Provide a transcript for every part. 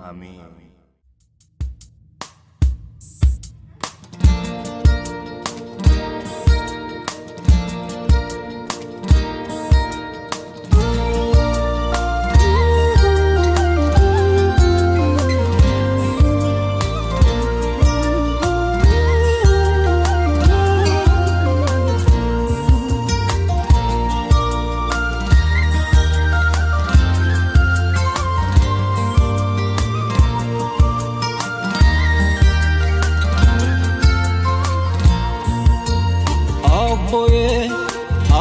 ኣሜን። ኣቦየ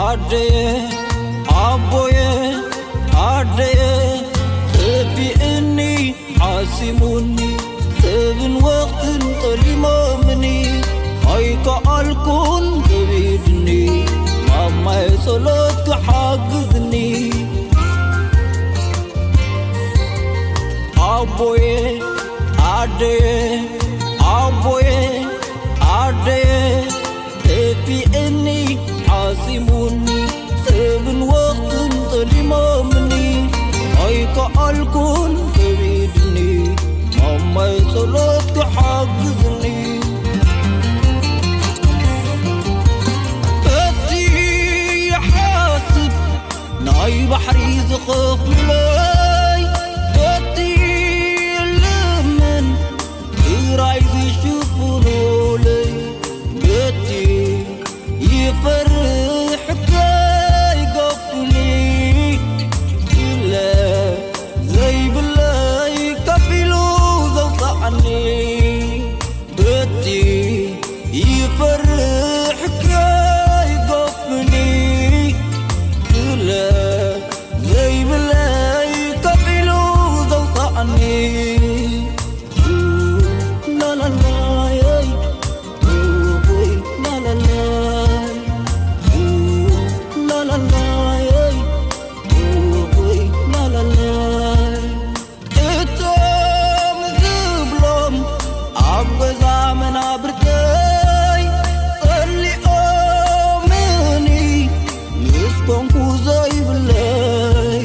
ኣደየ ኣቦየ ኣደየ ጠፊእኒ ሓሲሙኒ ሰብን ወቕትን ጠሊሞምኒ ኣይከኣልኩን ከቢድኒ ማማየ ጸሎት ክሓግዝኒ ኣቦየ ኣደየ ኣቦየ ኣደየ ጠፊእኒ ሓሲሙኒ ሰብን ወቕትን ጠሊሞምኒ ኣይከኣልኩን ከቢድኒ ማማይ ጸሎት ክሓግዝኒ በቲ ይሓስብ ናይ ባሕሪ ዝኸፍለይ በቲ ልምን ግራይ ዝሽፍኑለይ በቲ ይፈርሕ ከይገፉኒ ስለ ዘይብለይ ከፊሉ ዘውፅኣኒ በቲ ይፈርሕ ከይገፉኒ ስለ ዘይብለይ ከፊሉ ዘውፅኣኒ ላላላየይ ላላላይ ላላላይ ላላላይ እቶም ዝብሎም ኣብ ገዛ መናብርተይ ጸሊኦምኒ ምስ ኮንኩ ዘይብለይ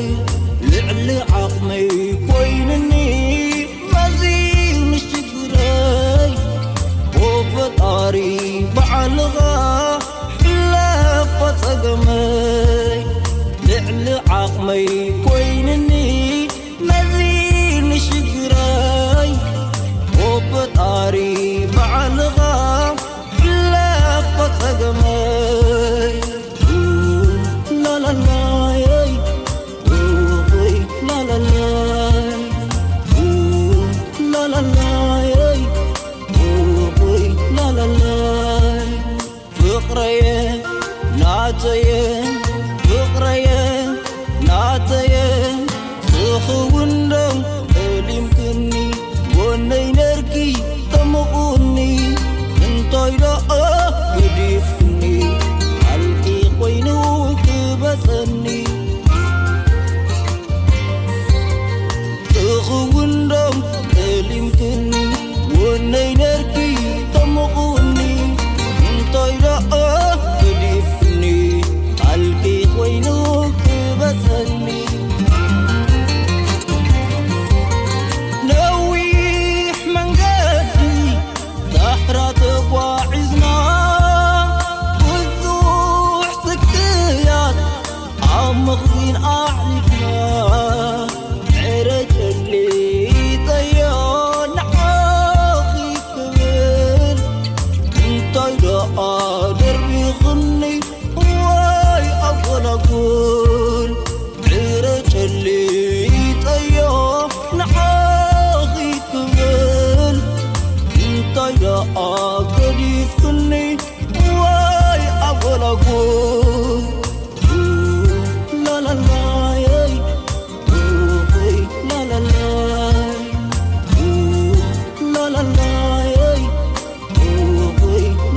ልዕሊ ዓቕመይ ኮይንኒ መዚኒ ሽግረይ ኦ ፈጣሪ ባዕልኻ ሕለፎ ጸገመይ ልዕሊ ዓቕመይ ኮይንኒ መዚኒ ሽግረይ ኦ ፈጣሪ ባዕልኻ ሕለፎ ጸገመይ ላላላየይ ላላላይ ላላላየይ ላላላይ ፍቕረየ ናተየ ፍቕረየ ናተየ ጽኽውንዶ ጠሊምክኒ ጎነይ ነርኪ ተምቑኒ እንታይ ደኣ ገዲፍክኒ ኣልኪ ኮይኑ ክበጸኒ ዝኽውንዶ ጠሊምክኒ ወነይ ነርኪ ተምቑኒ እንታይ ደኣ ገዲፍክኒ ኣልኪ ኮይኑ ክበጸኒ ነዊሕ መንገዲ ዳሕራ ተጓዒዝና ብዙሕ ስክያት ኣብ መኽዚን ኣሕሊፍና ዕረ ጨሊጠዮ ንዓኺ ክብል እንታይ ደኣ ደርቢኽኒ ወይ ኣብ ጎላጉል ዕረ ጨሊጠዮ ንዓኺ ክብል እንታይ ደኣ ገዲፍክኒ ወይ ኣብ ጎላጉል ላላላየይ ላላላይ ላላላየይ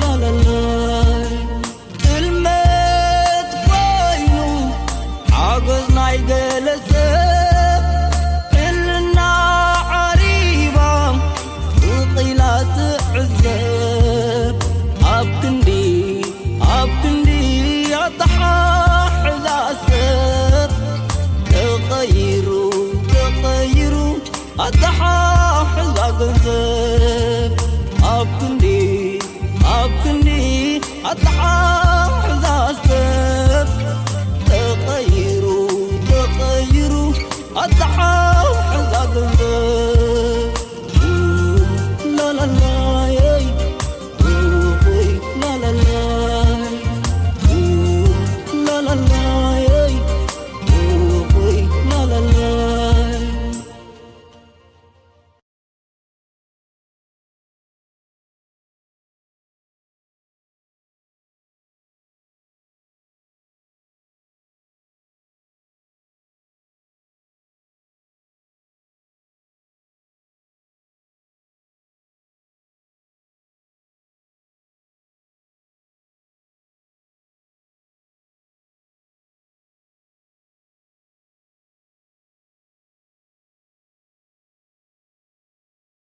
ላላላይ ጥልመት ኮይኑ ሓጎስ ናይ ገለ ሰብ ሕልና ዓሪባ ስቕ ኢላ ትዕዘብ ኣብ ክንዲ ኣብ ክንዲ ኣተሓሕዛ ሰብ ተቐይሩ ተቐይሩ ኣተሓ ኣጣዓ